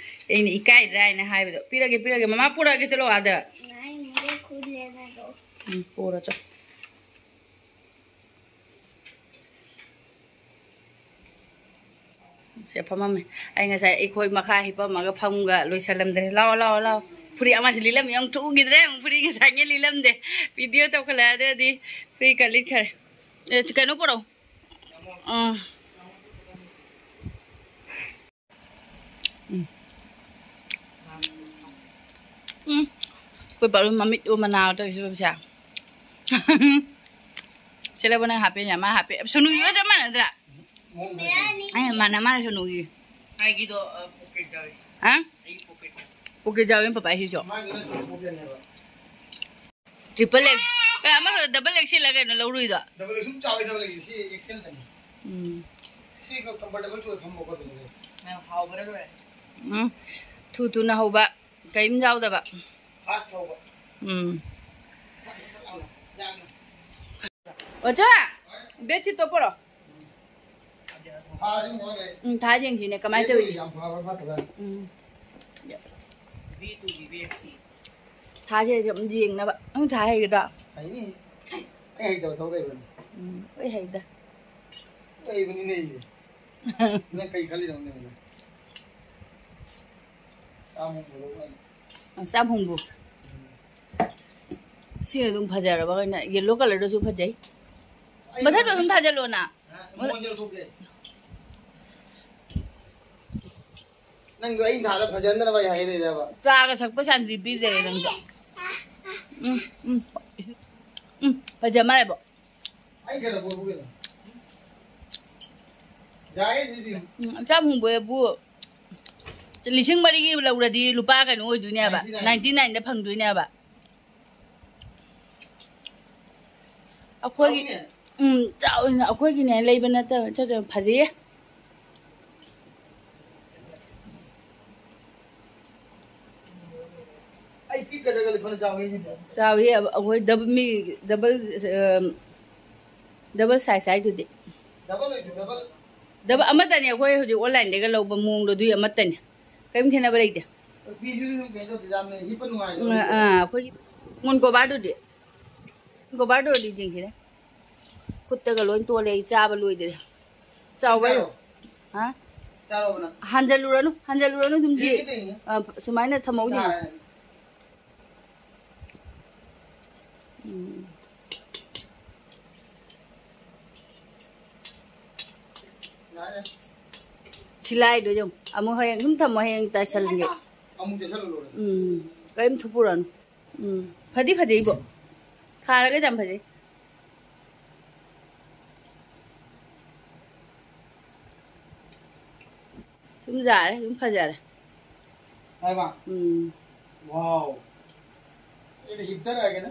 ꯑꯩꯅ ꯏꯀꯥꯏꯗ꯭ꯔꯥ ꯍꯥꯏꯅ ꯍꯥꯏꯕꯗꯣ꯫ "ꯄꯤꯔꯒꯦ, ꯄꯤꯔꯒꯦ꯫ ꯃꯃꯥ ꯄꯨꯔꯛꯑꯒꯦ, ꯆꯠꯂꯣ ꯑꯥꯗ꯫" ꯉꯥꯏ, ꯃꯨꯔꯦ ꯈꯨꯠ ꯂꯦꯟꯅꯗꯣ꯫ ꯎꯝ, ꯄꯨꯔꯣ ꯆꯠ꯫ ꯁꯦ ꯐꯝꯃꯝꯃꯦ꯫ ꯑꯩ ꯉꯁꯥꯏ ꯑꯩꯈꯣꯏ ꯃꯈꯥ ꯍꯤꯞꯄꯝꯃꯒ ꯐꯝꯒ ꯂꯣꯏꯁꯜꯂꯝꯗ꯭ꯔꯦ꯫ ꯂꯥꯛꯑꯣ, ꯂꯥꯛꯑꯣ, ꯂꯥꯛꯑꯣ꯫ ꯐꯨꯔꯤꯠ ꯑꯃꯁꯨ ꯂꯤꯠꯂꯝꯃꯤ, ꯑꯃꯨꯛ ꯊꯣꯛꯎꯈꯤꯗ꯭ꯔꯦ꯫ ꯑꯃꯨꯛ ꯐꯨꯔꯤꯠ ꯉꯁꯥꯏꯉꯩ ꯂꯤꯠꯂꯝꯗꯦ꯫ ꯚꯤꯗꯤꯑꯣ ꯇꯧꯈꯠꯂꯛꯑꯗꯤ ꯐꯨꯔꯤꯠꯀ ꯂꯤꯠꯈ꯭ꯔꯦ꯫ ꯑꯦ, ꯀꯩꯅꯣ ꯄꯨꯔꯛꯑꯣ꯫ ꯑꯥ꯫ ꯎꯝ꯫ ꯎꯝ꯫ ꯑꯩꯈꯣꯏ ꯕꯥꯔꯨ ꯃꯃꯤꯠ ꯎ ꯃꯅꯥ ꯇꯧꯔꯤꯁꯤꯕꯣ ꯁꯦ꯫ ꯁꯤꯂꯕꯨ ꯅꯪ ꯍꯥꯞꯄꯦꯅꯦ, ꯃꯥ ꯍꯥꯞꯄꯦ꯫ ꯁꯣꯅꯨꯒꯤꯒ ꯆꯞ ꯃꯥꯟꯅꯗ꯭ꯔꯥ? ꯑꯩ ꯃꯥꯟꯅ ꯃꯥꯟꯅ ꯁꯣꯅꯨꯒꯤ꯫ ꯑꯩꯒꯤꯗꯣ, ꯑ, ꯄꯣꯀꯦꯠ ꯌꯥꯎꯔꯤ꯫ ꯍꯥ? ꯑꯩꯒꯤ ꯄꯣꯀꯦꯠ꯫ ꯄꯣꯀꯦꯠ ꯌꯥꯎꯋꯦ ꯄꯄꯥ ꯁꯤꯁꯨ꯫ ꯃꯥꯒꯤꯅ ꯁꯤꯛꯁ ꯄꯣꯀꯦꯠꯅꯦꯕ꯫ Triple X. ꯑꯦ, ꯑꯃꯈꯛ ꯗꯕꯜ ꯑꯦꯛꯁ ꯑꯦꯜ ꯂ ꯀꯩꯅꯣ ꯂꯧꯔꯨꯏꯗꯣ? ꯗꯕꯜ ꯑꯦꯛꯁ ꯑꯦꯜ ꯆꯥꯎꯋꯦ, ꯗꯕꯜ ꯑꯦꯛꯁ ꯑꯦꯜ, ꯁꯤ ꯑꯦꯛꯁ ꯑꯦꯜ ꯇꯅꯤ꯫ ꯎꯝ꯫ ꯁꯤ ꯀꯝꯐꯣꯔꯇꯦꯕꯜ ꯑꯣꯏ ꯐꯝꯕ ꯈꯣꯠꯄꯗꯁꯨ꯫ ꯌꯥꯝ ꯍꯥꯎꯕꯅ ꯂꯣꯏꯔꯦ꯫ ꯎꯝ꯫ ꯊꯨ ꯊꯨꯅ ꯍꯧꯕ, ꯀꯔꯤꯝ ꯌꯥꯎꯗꯕ꯫ ꯐꯥꯁ ꯊꯧꯕ꯫ ꯎꯝ꯫ ꯌꯥꯝꯅ꯫ ꯑꯣꯖꯥ, ꯕꯦꯗꯁꯤꯠꯇꯣ ꯄꯨꯔꯛꯑꯣ꯫ ꯊꯥꯁꯤ ꯃꯣꯏ ꯂꯩ꯫ ꯎꯝ, ꯊꯥ ꯌꯦꯡꯁꯤꯅꯦ ꯀꯃꯥꯏꯅ ꯇꯧꯔꯤ? ꯌꯥꯝ ꯐꯕ꯭ꯔꯥ ꯐꯠꯇꯕ꯭ꯔꯥ? ꯎꯝ꯫ ꯊꯥꯁꯦ ꯑꯗꯨꯝ ꯌꯦꯡꯅꯕ꯫ ꯅꯪ ꯊꯥ ꯍꯩꯒꯗ꯭ꯔꯣ? ꯍꯩꯅꯤ꯫ ꯑꯩ ꯍꯩꯇꯕ ꯊꯕꯛ ꯂꯩꯕ꯭ꯔꯅꯦ? ꯎꯝ, ꯑꯩ ꯍꯩꯗ꯫ ꯍꯩꯕꯅꯤꯅꯦ ꯑꯩꯗꯤ꯫ ꯅꯪ ꯀꯩ ꯈꯜꯂꯤꯅꯣ ꯈꯪꯗꯦ ꯃꯗꯨ꯫ ꯆꯥꯝ ꯍꯨꯝꯐꯨꯗ ꯃꯥꯅꯤ꯫ ꯑ, ꯆꯥꯝ ꯍꯨꯝꯐꯨ꯫ ꯁꯤ ꯑꯗꯨꯝ ꯐꯖꯔꯕ ꯀꯩꯅꯣ, yellow colourꯗꯁꯨ ꯐꯖꯩ꯫ ꯑꯩ ꯃꯊꯛꯇ ꯑꯗꯨꯝ ꯊꯥꯖꯜꯂꯣꯅ꯫ ꯍꯥ? ꯃꯉꯣꯟꯗ ꯂꯧꯊꯣꯛꯀꯦ꯫ ꯅꯪꯗꯣ ꯑꯩ ꯊꯥꯗ ꯐꯖꯍꯟꯗꯅꯕ ꯑꯩ ꯍꯥꯏꯔꯛꯏꯔꯕ? ꯆꯥꯒ ꯊꯛꯄ ꯁꯥꯟꯇꯤ ꯄꯤꯗꯔꯦ ꯅꯪꯗꯣ꯫ ꯎꯝ, ꯎꯝ꯫ ꯎꯝ, ꯐꯖ ꯃꯥꯜꯂꯦꯕꯣ꯫ ꯑꯩ ꯀꯩꯗꯧꯕꯕꯨ ꯀꯩꯅꯣ? ꯌꯥꯏꯌꯦ ꯑꯗꯨꯗꯤ꯫ ꯎꯝ, ꯆꯥꯝ ꯍꯨꯝꯐꯨꯕꯨ ꯂꯤꯁꯤꯡ ꯃꯔꯤꯒꯤ ꯂꯧꯔꯗꯤ ꯂꯨꯄꯥ ꯀꯩꯅꯣ ꯑꯣꯏꯗꯣꯏꯅꯦꯕ, ninety nine꯫ Ninety nineꯗ ꯐꯪꯗꯣꯏꯅꯦꯕ꯫ ꯑꯩꯈꯣꯏꯒꯤ, ꯆꯥꯎꯅꯦ꯫ ꯎꯝ, ꯆꯥꯎꯅ ꯑꯩꯈꯣꯏꯒꯤꯅꯦ ꯂꯩꯕ ꯅꯠꯇꯕ, ꯆꯠꯇꯕ ꯐꯖꯩꯌꯦ꯫ ꯑꯩ ꯄꯤꯛꯀꯗ꯭ꯔꯒ ꯂꯩ ꯐꯅ ꯆꯥꯎꯋꯦ ꯁꯤꯗꯤ꯫ ꯆꯥꯎꯋꯤ, ꯑꯩꯈꯣꯏ double, ꯃꯤ double, ꯑ, double size ꯍꯥꯏꯗꯨꯗꯤ꯫ Double ꯑꯣꯏꯁꯨ double꯫ Double ꯑꯃꯠꯇꯅꯦ ꯑꯩꯈꯣꯏ ꯍꯧꯖꯤꯛ onlineꯗꯒ ꯂꯧꯕ ꯃꯑꯣꯡꯗꯣ, ꯑꯗꯨꯒꯤ ꯑꯃꯠꯇꯅꯦ꯫ ꯀꯔꯤꯝ ꯈꯦꯠꯅꯕ ꯂꯩꯇꯦ꯫ ꯐꯤꯁꯨ ꯑꯗꯨꯝ ꯀꯩꯅꯣ ꯇꯧꯗꯦ, ꯌꯥꯝꯅ ꯍꯤꯞꯄ ꯅꯨꯡꯉꯥꯏꯗꯧ ꯑ, ꯑꯣꯏꯗꯦ꯫ ꯑ, ꯑꯩꯈꯣꯏꯒꯤ ꯃꯣꯟ coverꯗꯨꯗꯤ? Coverꯗꯨ ꯑꯣꯏꯔꯗꯤ ꯌꯦꯡꯁꯤꯅꯦ꯫ ꯈꯨꯠꯇꯒ ꯂꯣꯏ ꯇꯣꯜꯂꯦ, ꯑꯩ ꯆꯥꯕ ꯂꯣꯏꯗ꯭ꯔꯦ꯫ ꯆꯥꯎꯕ ꯆꯥꯔꯣ꯫ ꯍꯥ? ꯆꯥꯔꯣꯕ ꯅꯪ? ꯍꯟꯖꯜꯂꯨꯔꯅꯨ, ꯍꯟꯖꯜꯂꯨꯔꯅꯨ, ꯑꯗꯨꯝ ꯌꯦ-, ꯌꯦꯡꯒꯦ ꯇꯧꯔꯤꯅꯦ꯫ ꯑ, ꯁꯨꯃꯥꯏꯅ ꯊꯝꯃꯧꯗꯤ꯫ ꯆꯥꯔꯦ꯫ ꯎꯝ꯫ ꯌꯥꯔꯦ꯫ ꯁꯤꯂꯥꯏꯗꯣ ꯌꯦꯡꯉꯨ꯫ ꯑꯃꯨꯛ ꯍꯌꯦꯡ ꯑꯗꯨꯝ ꯊꯝꯃꯣ, ꯍꯌꯦꯡ ꯇꯥꯏꯁꯜꯍꯟꯒꯦ꯫ ꯑꯃꯨꯛ ꯆꯦꯠꯁꯜꯂ ꯂꯣꯏꯔꯦ꯫ ꯎꯝ꯫ ꯀꯔꯤꯝ ꯊꯨꯞꯄꯨꯔꯅꯨ꯫ ꯎꯝ꯫ ꯐꯗꯤ ꯐꯖꯩꯕꯣ꯫ ꯊꯥꯔꯒ ꯌꯥꯝ ꯐꯖꯩ꯫ ꯁꯨꯝ ꯌꯥꯔꯦ, ꯁꯨꯝ ꯐꯖꯔꯦ꯫ ꯍꯥꯏꯕ? ꯎꯝ꯫ Wow꯫ ꯑꯩꯗꯤ ꯍꯤꯞꯊꯔꯛꯑꯒꯦꯗ꯫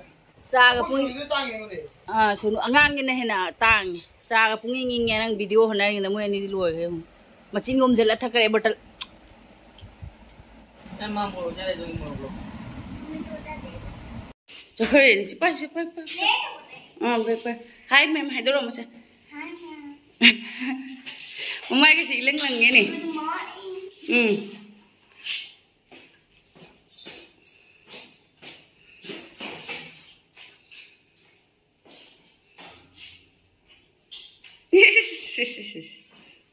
ꯆꯥꯒ ꯑꯩꯈꯣꯏ ꯄꯨꯡ ꯁꯣꯏꯗꯣ ꯇꯥꯡꯉꯦ ꯑꯩꯉꯣꯟꯗ꯫ ꯑꯥ, ꯁꯣꯅꯨ, ꯑꯉꯥꯡꯒꯤꯅ ꯍꯦꯟꯅ ꯇꯥꯡꯉꯦ꯫ ꯆꯥꯒ ꯄꯨꯡ ꯏꯪ ꯏꯪꯉꯦ, ꯅꯪ video ꯍꯣꯠꯅꯔꯤꯉꯩꯗ ꯃꯣꯏ ꯑꯅꯤꯗꯤ ꯂꯣꯏꯈ꯭ꯔꯦ꯫ ꯃꯆꯤꯟ ꯈꯨꯝꯖꯤꯜꯂ ꯊꯛꯈ꯭ꯔꯦ bottle꯫ ꯑꯦ, ꯃꯥ ꯃꯣꯔꯣꯛ ꯆꯥꯏ, ꯑꯗꯨꯒꯤ ꯃꯣꯔꯣꯛ ꯂꯧ꯫ ꯆꯠꯈ꯭ꯔꯦꯅꯦ꯫ ꯁꯤ ꯄꯥꯏ, ꯁꯤ ꯄꯥꯏ, ꯄꯥꯏ, ꯄꯥꯏ꯫ ꯑꯥ, ꯄꯥꯏ, ꯄꯥꯏ꯫ Hi, ma'am ꯍꯥꯏꯗꯣꯔꯛꯑꯣ ꯃꯁꯦ꯫ Hi, ma'am꯫ ꯃꯃꯥꯏꯒꯁꯦ ꯏꯂꯪ ꯂꯪꯉꯦꯅꯦ꯫ Good morning꯫ ꯎꯝ꯫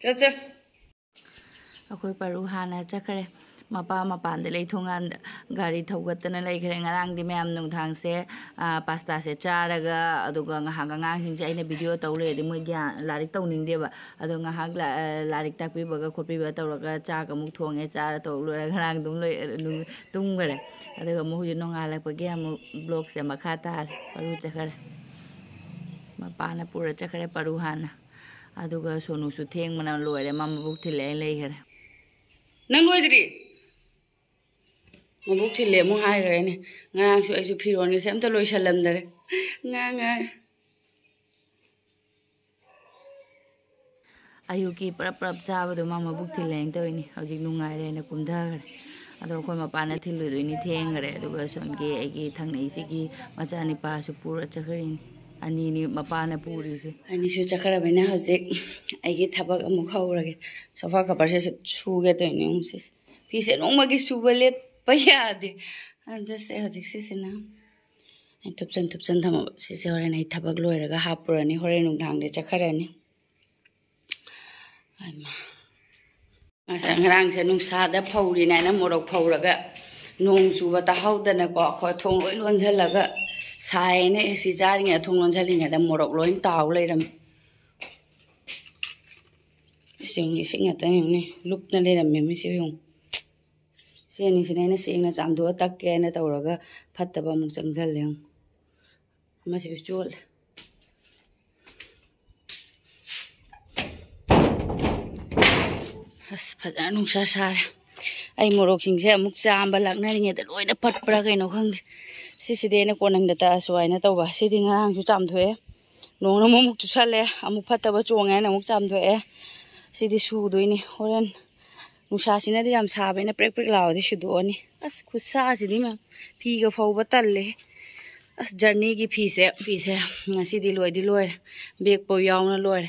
ꯆꯠꯁꯦ꯫ ꯑꯩꯈꯣꯏ ꯄꯔꯨ ꯍꯥꯟꯅ ꯆꯠꯈ꯭ꯔꯦ꯫ ꯃꯄꯥ ꯃꯄꯥꯟꯗ ꯂꯩ, ꯊꯣꯡꯒꯥꯟꯗ ꯒꯥꯔꯤ ꯊꯧꯒꯠꯇꯅ ꯂꯩꯈ꯭ꯔꯦ꯫ ꯉꯔꯥꯡꯗꯤ ꯃꯌꯥꯝ ꯅꯨꯡꯗꯥꯡꯁꯦ, ꯑꯥ, ꯄꯥꯁꯇꯥꯁꯦ ꯆꯥꯔꯒ, ꯑꯗꯨꯒ ꯉꯥꯏꯍꯥꯛ ꯑꯉꯥꯡꯁꯤꯡꯁꯦ ꯑꯩꯅ ꯚꯤꯗꯤꯑꯣ ꯇꯧ ꯂꯩꯔꯗꯤ ꯃꯣꯏ ꯒ꯭ꯌꯥꯟ, ꯂꯥꯏꯔꯤꯛ ꯇꯧꯅꯤꯡꯗꯦꯕ꯫ ꯑꯗꯣ ꯉꯥꯏꯍꯥꯛ ꯂꯥ-, ꯂꯥꯏꯔꯤꯛ ꯇꯥꯛꯄꯤꯕꯒ ꯈꯣꯠꯄꯤꯕ ꯇꯧꯔꯒ ꯆꯥꯛ ꯑꯃꯨꯛ ꯊꯣꯡꯉꯦ꯫ ꯆꯥꯔ ꯇꯧ ꯂꯣꯏꯔꯒ ꯉꯔꯥꯡ ꯑꯗꯨꯝ ꯂꯣꯏ-, ꯅꯨꯡ-, ꯇꯨꯝꯈꯔꯦ꯫ ꯑꯗꯨꯒ ꯑꯃꯨꯛ ꯍꯧꯖꯤꯛ ꯅꯣꯡꯉꯥꯜꯂꯛꯄꯒꯤ ꯑꯃꯨꯛ ꯕ꯭ꯂꯣꯛꯁꯦ ꯃꯈꯥ ꯇꯥꯔꯦ꯫ ꯄꯔꯨ ꯆꯠꯈꯔꯦ꯫ ꯃꯄꯥꯅ ꯄꯨꯔ ꯆꯠꯈꯔꯦ ꯄꯔꯨ ꯍꯥꯟꯅ꯫ ꯑꯗꯨꯒ ꯁꯣꯅꯨꯁꯨ ꯊꯦꯡꯕꯅ ꯂꯣꯏꯔꯦ, ꯃꯥ ꯃꯕꯨꯛ ꯊꯤꯜꯂꯦ ꯂꯩꯈꯔꯦ꯫ ꯅꯪ ꯂꯣꯏꯗ꯭ꯔꯤ? ꯃꯕꯨꯛ ꯊꯤꯜꯂꯦ ꯑꯃꯨꯛ ꯍꯥꯏꯈ꯭ꯔꯦꯅꯦ꯫ ꯉꯔꯥꯡꯁꯨ ꯑꯩꯁꯨ ꯐꯤꯔꯣꯟꯒꯁꯦ ꯑꯝꯇ ꯂꯣꯏꯁꯜꯂꯝꯗꯔꯦ꯫ ꯉꯥꯡ ꯉꯥꯏ꯫ ꯑꯌꯨꯛꯀꯤ ꯄ꯭ꯔꯞ ꯄ꯭ꯔꯞ ꯆꯥꯕꯗꯣ ꯃꯥ ꯃꯕꯨꯛ ꯊꯤꯜꯂꯦꯅ ꯇꯧꯔꯤꯅꯤ꯫ ꯍꯧꯖꯤꯛ ꯅꯨꯡꯉꯥꯏꯔꯦꯅ ꯀꯨꯝꯊꯈ꯭ꯔꯦ꯫ ꯑꯗꯣ ꯑꯩꯈꯣꯏ ꯃꯄꯥꯅ ꯊꯤꯜꯂꯨꯗꯣꯏꯅꯤ, ꯊꯦꯡꯈꯔꯦ꯫ ꯑꯗꯨꯒ ꯁꯣꯝꯒꯤ ꯑꯩꯒꯤ ꯊꯪꯅꯩꯁꯤꯒꯤ ꯃꯆꯥꯅꯤꯄꯥꯁꯨ ꯄꯨꯔ ꯆꯠꯈ꯭ꯔꯤꯅꯤ꯫ ꯑꯅꯤꯅꯤ ꯃꯄꯥꯅ ꯄꯨꯔꯤꯁꯦ꯫ ꯑꯅꯤꯁꯨ ꯆꯠꯈ꯭ꯔꯕꯅꯤꯅ ꯍꯧꯖꯤꯛ ꯑꯩꯒꯤ ꯊꯕꯛ ꯑꯃꯨꯛ ꯍꯧꯔꯒꯦ꯫ ꯁꯣꯐꯥ ꯀꯚꯔꯁꯦ ꯁꯨꯒꯦ ꯇꯧꯔꯤꯅꯦ ꯑꯃꯨꯛ ꯁꯤꯁꯦ꯫ ꯐꯤꯁꯦ ꯅꯣꯡꯃꯒꯤ ꯁꯨꯕ ꯂꯦꯞꯄ ꯌꯥꯗꯦ꯫ ꯑꯗꯨꯁꯦ ꯍꯧꯖꯤꯛ ꯁꯤꯁꯤꯅ ꯑꯩ ꯊꯨꯞꯆꯟ ꯊꯨꯞꯆꯟ ꯊꯝꯃꯕ꯫ ꯁꯤꯁꯦ ꯍꯣꯔꯦꯟ ꯑꯩ ꯊꯕꯛ ꯂꯣꯏꯔꯒ ꯍꯥꯞꯄꯨꯔꯅꯤ꯫ ꯍꯣꯔꯦꯟ ꯅꯨꯡꯗꯥꯡꯗ ꯆꯠꯈ꯭ꯔꯅꯤ꯫ ꯍꯩꯃꯥ꯫ ꯉꯁꯥꯏ ꯉꯔꯥꯡꯁꯦ ꯅꯨꯡꯁꯥꯗ ꯐꯧꯔꯤꯅꯦꯅ ꯃꯣꯔꯣꯛ ꯐꯧꯔꯒ ꯅꯣꯡ ꯆꯨꯕ ꯇꯥꯍꯧꯗꯅꯀꯣ, ꯑꯩꯈꯣꯏ ꯊꯣꯡ ꯂꯣꯏ ꯂꯣꯟꯁꯤꯜꯂꯒ ꯁꯥꯏꯅ ꯑꯦ ꯁꯤ ꯆꯥꯔꯤꯉꯩꯗ ꯊꯣꯡ ꯂꯣꯟꯁꯤꯜꯂꯤꯉꯩꯗ ꯃꯣꯔꯣꯛ ꯂꯣꯏ ꯇꯥꯎ ꯂꯩꯔꯝꯃꯤ꯫ ꯏꯁꯤꯡ, ꯏꯁꯤꯡ ꯉꯥꯛꯇ ꯌꯦꯡꯉꯨꯅꯦ, ꯂꯨꯞꯅ ꯂꯩꯔꯝꯃꯦ ꯃꯤꯁꯦ ꯌꯦꯡꯉꯨ꯫ ꯁꯤ ꯑꯅꯤꯁꯤꯅ ꯑꯩꯅ ꯁꯦꯡꯅ ꯆꯥꯝꯊꯣꯛꯑ ꯇꯛꯀꯦ ꯍꯥꯏꯅ ꯇꯧꯔꯒ ꯐꯠꯇꯕ ꯑꯃꯨꯛ ꯆꯪꯁꯤꯜꯂꯦ ꯌꯦꯡꯉꯨ꯫ ꯑꯃꯁꯤꯁꯨ ꯆꯣꯠꯂꯦ꯫ ꯑꯁ, ꯐꯖꯅ ꯅꯨꯡꯁꯥ ꯁꯥꯔꯦ꯫ ꯑꯩ ꯃꯣꯔꯣꯛꯁꯤꯡꯁꯦ ꯑꯃꯨꯛ ꯆꯥꯝꯕ ꯂꯥꯛꯅꯔꯤꯉꯩꯗ ꯂꯣꯏꯅ ꯄꯠꯄ꯭ꯔꯥ ꯀꯩꯅꯣ ꯈꯪꯗꯦ꯫ ꯁꯤꯁꯤꯗꯤ ꯑꯩꯅ ꯀꯣꯟꯅꯪꯗ ꯇꯛꯑꯁꯨ ꯍꯥꯏꯅ ꯇꯧꯕ꯫ ꯁꯤꯗꯤ ꯉꯔꯥꯡꯁꯨ ꯆꯥꯝꯊꯣꯛꯑꯦ, ꯅꯣꯡꯅ ꯑꯃꯨꯛ ꯆꯨꯁꯜꯂꯦ, ꯑꯃꯨꯛ ꯐꯠꯇꯕ ꯆꯣꯡꯉꯦ ꯍꯥꯏꯅ ꯑꯃꯨꯛ ꯆꯥꯝꯊꯣꯛꯑꯦ꯫ ꯁꯤꯗꯤ ꯁꯨꯗꯣꯏꯅꯤ ꯍꯣꯔꯦꯟ꯫ ꯅꯨꯡꯁꯥꯁꯤꯅꯗꯤ ꯌꯥꯝ ꯁꯥꯕꯅꯤꯅ ꯄ꯭ꯔꯦꯛ ꯄ꯭ꯔꯦꯛ ꯂꯥꯎꯔꯗꯤ ꯁꯨꯗꯣꯛꯑꯅꯤ꯫ ꯑꯁ, ꯈꯨꯠꯁꯥꯁꯤꯗꯤ ꯃꯌꯥꯝ, ꯐꯤꯒ ꯐꯧꯕ ꯇꯜꯂꯦ꯫ ꯑꯁ, ꯖꯔꯅꯤꯒꯤ ꯐꯤꯁꯦ, ꯐꯤꯁꯦ ꯉꯁꯤꯗꯤ ꯂꯣꯏꯗꯤ ꯂꯣꯏꯔꯦ, ꯕꯦꯒꯄꯧ ꯌꯥꯎꯅ ꯂꯣꯏꯔꯦ꯫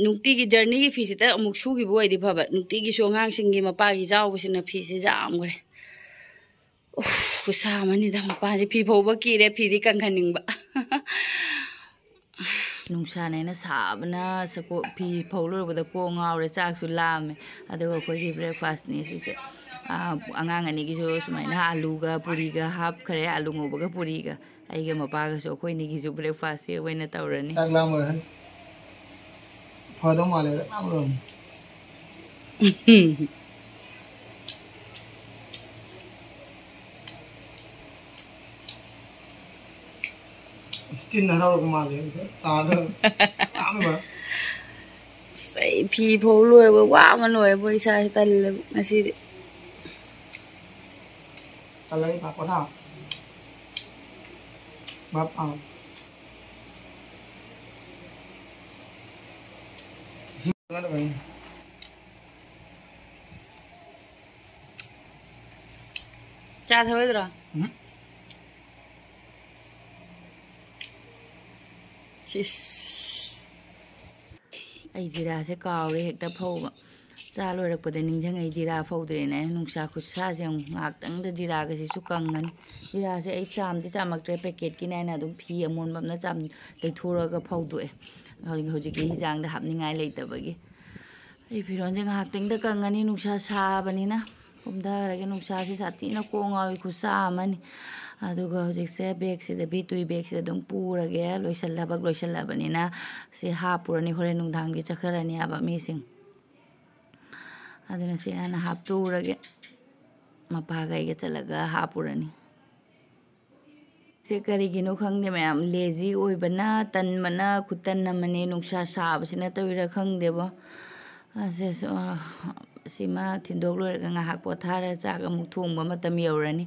ꯅꯨꯡꯇꯤꯒꯤ ꯖꯔꯅꯤꯒꯤ ꯐꯤꯁꯤꯗ ꯑꯃꯨꯛ ꯁꯨꯈꯤꯕ ꯑꯣꯏꯗꯤ ꯐꯕ, ꯅꯨꯡꯇꯤꯒꯤꯁꯨ ꯑꯉꯥꯡꯁꯤꯡꯒꯤ ꯃꯄꯥꯒꯤ ꯌꯥꯎꯕꯁꯤꯅ ꯐꯤꯁꯦ ꯌꯥꯝꯈ꯭ꯔꯦ꯫ ꯎꯐ, ꯈꯨꯠꯁꯥ ꯑꯃꯅꯤꯗ꯫ ꯃꯄꯥꯁꯦ ꯐꯤ ꯐꯧꯕ ꯀꯤꯔꯦ, ꯐꯤꯗꯤ ꯀꯪꯍꯟꯅꯤꯡꯕ꯫ ꯅꯨꯡꯁꯥꯅꯦꯅ ꯁꯥꯕꯅ ꯁꯀꯣ-, ꯐꯤ ꯐꯧ ꯂꯣꯏꯔꯛꯄꯗ ꯀꯣꯛ ꯉꯥꯎꯔꯦ, ꯆꯥꯛꯁꯨ ꯂꯥꯝꯃꯦ꯫ ꯑꯗꯨꯒ ꯑꯩꯈꯣꯏꯒꯤ breakfastꯅꯤ ꯁꯤꯁꯦ꯫ ꯑꯥ, ꯑꯉꯥꯡ ꯑꯅꯤꯒꯤꯁꯨ ꯁꯨꯃꯥꯏꯅ ꯑꯂꯨꯒ ꯄꯨꯔꯤꯒ ꯍꯥꯞꯈ꯭ꯔꯦ, ꯑꯂꯨ ꯉꯧꯕꯒ ꯄꯨꯔꯤꯒ꯫ ꯑꯩꯒ ꯃꯄꯥꯒꯁꯨ ꯑꯩꯈꯣꯏ ꯑꯅꯤꯒꯤꯁꯨ breakfastꯁꯦ ꯑꯣꯏꯅ ꯇꯧꯔꯅꯤ꯫ ꯆꯥꯛ ꯂꯥꯝꯃꯣꯏ꯫ ꯐꯗꯧ ꯃꯥꯜꯂꯦ, ꯆꯥꯛ ꯂꯥꯝꯃꯔꯣꯏ꯫ ꯇꯤꯟ ꯍꯔꯥꯎꯔꯛꯄ ꯃꯥꯜꯂꯦ꯫ ꯇꯥꯗ ꯂꯥꯝꯃꯦꯕ꯫ ꯑꯁ, ꯑꯩ ꯐꯤ ꯐꯧ ꯂꯣꯏꯕ ꯋꯥꯕ ꯂꯣꯏꯔꯕ ꯏꯁꯥꯁꯦ ꯇꯜꯂꯦꯕ ꯉꯁꯤꯗꯤ꯫ ꯇꯜꯂꯗꯤ ꯐ-, ꯄꯣꯊꯥ꯫ ꯚꯥꯞ ꯇꯥꯎ꯫ ꯆꯥ ꯊꯛꯑꯣꯏꯗ꯭ꯔꯣ? ꯎꯝ꯫ ꯁꯤꯁ꯫ ꯑꯩ ꯖꯤꯔꯥꯁꯦ ꯀꯥꯎꯔꯦ ꯍꯦꯛꯇ ꯐꯧꯕ꯫ ꯆꯥ ꯂꯣꯏꯔꯛꯄꯗ ꯅꯤꯡꯁꯤꯡꯉꯛꯏ ꯖꯤꯔꯥ ꯐꯧꯗ꯭ꯔꯦꯅ꯫ ꯑꯩꯅ ꯅꯨꯡꯁꯥ ꯈꯨꯠꯁꯥꯁꯦ ꯑꯃꯨꯛ ꯉꯥꯏꯍꯥꯛꯇꯪꯗ ꯖꯤꯔꯥꯒꯁꯤꯁꯨ ꯀꯪꯉꯅꯤ꯫ ꯖꯤꯔꯥꯁꯦ ꯑꯩ ꯆꯥꯝꯗꯤ ꯆꯥꯝꯃꯛꯇ꯭ꯔꯦ, packetꯀꯤꯅꯦ ꯍꯥꯏꯅ ꯑꯗꯨꯝ ꯐꯤ ꯑꯃꯣꯟꯕ ꯑꯃꯅ ꯆꯥꯝ-, ꯇꯩꯊꯣꯛꯑꯒ ꯐꯧꯗꯣꯛꯑꯦ꯫ ꯍꯧꯖꯤꯛ, ꯍꯧꯖꯤꯛꯀꯤ ꯍꯤꯟꯖꯥꯡꯗ ꯍꯥꯞꯅꯤꯡꯉꯥꯏ ꯂꯩꯇꯕꯒꯤ꯫ ꯑꯩ ꯐꯤꯔꯣꯟꯁꯦ ꯉꯥꯏꯍꯥꯛꯇꯪꯗ ꯀꯪꯉꯅꯤ, ꯅꯨꯡꯁꯥ ꯁꯥꯕꯅꯤꯅ꯫ ꯀꯨꯝꯊꯔꯒꯦ, ꯅꯨꯡꯁꯥꯁꯦ ꯁꯥꯊꯤꯅ ꯀꯣꯛ ꯉꯥꯎꯏ, ꯈꯨꯠꯁꯥ ꯑꯃꯅꯤ꯫ ꯑꯗꯨꯒ ꯍꯧꯖꯤꯛꯁꯦ bagꯁꯤꯗ, ꯕꯤꯇꯨꯏ bagꯁꯤꯗ ꯑꯗꯨꯝ ꯄꯨꯔꯒꯦ꯫ ꯂꯣꯏꯁꯜ-, ꯊꯕꯛ ꯂꯣꯏꯁꯜꯂꯕꯅꯤꯅ ꯁꯤ ꯍꯥꯞꯄꯨꯔꯅꯤ, ꯍꯣꯔꯦꯟ ꯅꯨꯡꯗꯥꯡꯒꯤ ꯆꯠꯈ꯭ꯔꯅꯤ ꯍꯥꯏꯕ ꯃꯤꯁꯤꯡ꯫ ꯑꯗꯨꯅ ꯁꯤ ꯍꯥꯟꯅ ꯍꯥꯞꯇꯣꯛꯎꯔꯒꯦ, ꯃꯄꯥꯒ ꯑꯩꯒ ꯆꯠꯂꯒ ꯍꯥꯞꯄꯨꯔꯅꯤ꯫ ꯁꯦ ꯀꯔꯤꯒꯤꯅꯣ ꯈꯪꯗꯦ ꯃꯌꯥꯝ, lazy ꯑꯣꯏꯕꯅ ꯇꯟꯕꯅ ꯈꯨꯇꯟ ꯑꯃꯅꯤ꯫ ꯅꯨꯡꯁꯥ ꯁꯥꯕꯁꯤꯅ ꯇꯧꯔꯤꯔꯥ ꯈꯪꯗꯦꯕꯣ꯫ ꯑꯁꯤꯁꯨ, ꯑ, ꯁꯤꯃ ꯊꯤꯟꯗꯣꯛ ꯂꯣꯏꯔꯒ ꯉꯥꯏꯍꯥꯛ ꯄꯣꯊꯥꯔ ꯆꯥꯛ ꯑꯃꯨꯛ ꯊꯣꯡꯕ ꯃꯇꯝ ꯌꯧꯔꯅꯤ꯫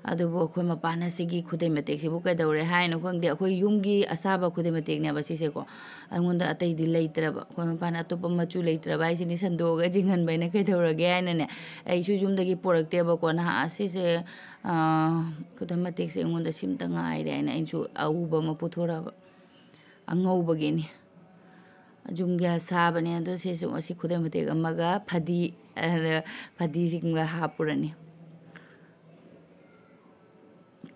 ꯑꯗꯨꯕꯨ ꯑꯩꯈꯣꯏ ꯃꯄꯥꯅ ꯁꯤꯒꯤ ꯈꯨꯗꯩ ꯃꯇꯦꯛꯁꯤꯕꯨ ꯀꯩꯗꯧꯔꯦ ꯍꯥꯏꯅꯣ ꯈꯪꯗꯦ꯫ ꯑꯩꯈꯣꯏ ꯌꯨꯝꯒꯤ ꯑꯁꯥꯕ ꯈꯨꯗꯩ ꯃꯇꯦꯛꯅꯦꯕ ꯁꯤꯁꯦꯀꯣ꯫ ꯑꯩꯉꯣꯟꯗ ꯑꯇꯩꯗꯤ ꯂꯩꯇ꯭ꯔꯕ꯫ ꯑꯩꯈꯣꯏ ꯃꯄꯥꯅ ꯑꯇꯣꯞꯄ ꯃꯆꯨ ꯂꯩꯇ꯭ꯔꯕ ꯍꯥꯏꯁꯤꯅꯤ ꯁꯟꯗꯣꯛꯑꯒ ꯆꯤꯡꯍꯟꯕ ꯍꯥꯏꯅ ꯀꯩꯗꯧꯔꯒꯦ ꯍꯥꯏꯅꯅꯦ꯫ ꯑꯩꯁꯨ ꯌꯨꯝꯗꯒꯤ ꯄꯣꯔꯛꯇꯦꯕꯀꯣ꯫ ꯅꯍꯥꯟ ꯑꯁꯤꯁꯦ, ꯑ, ꯈꯨꯗꯩ ꯃꯇꯦꯛꯁꯦ ꯑꯩꯉꯣꯟꯗ ꯁꯤꯝꯇ ꯉꯥꯏꯔꯦ ꯍꯥꯏꯅ ꯑꯩꯅꯁꯨ ꯑꯎꯕ ꯑꯃ ꯄꯨꯊꯣꯔꯛꯑꯕ꯫ ꯑꯉꯧꯕꯒꯤꯅꯤ꯫ ꯌꯨꯝꯒꯤ ꯑꯁꯥꯕꯅꯦ꯫ ꯑꯗꯣ ꯁꯤꯁꯨ ꯑꯁꯤ ꯈꯨꯗꯩ ꯃꯇꯦꯛ ꯑꯃꯒ ꯐꯗꯤ, ꯑꯗ ꯐꯗꯤꯁꯤꯡꯒ ꯍꯥꯞꯄꯨꯔꯅꯤ꯫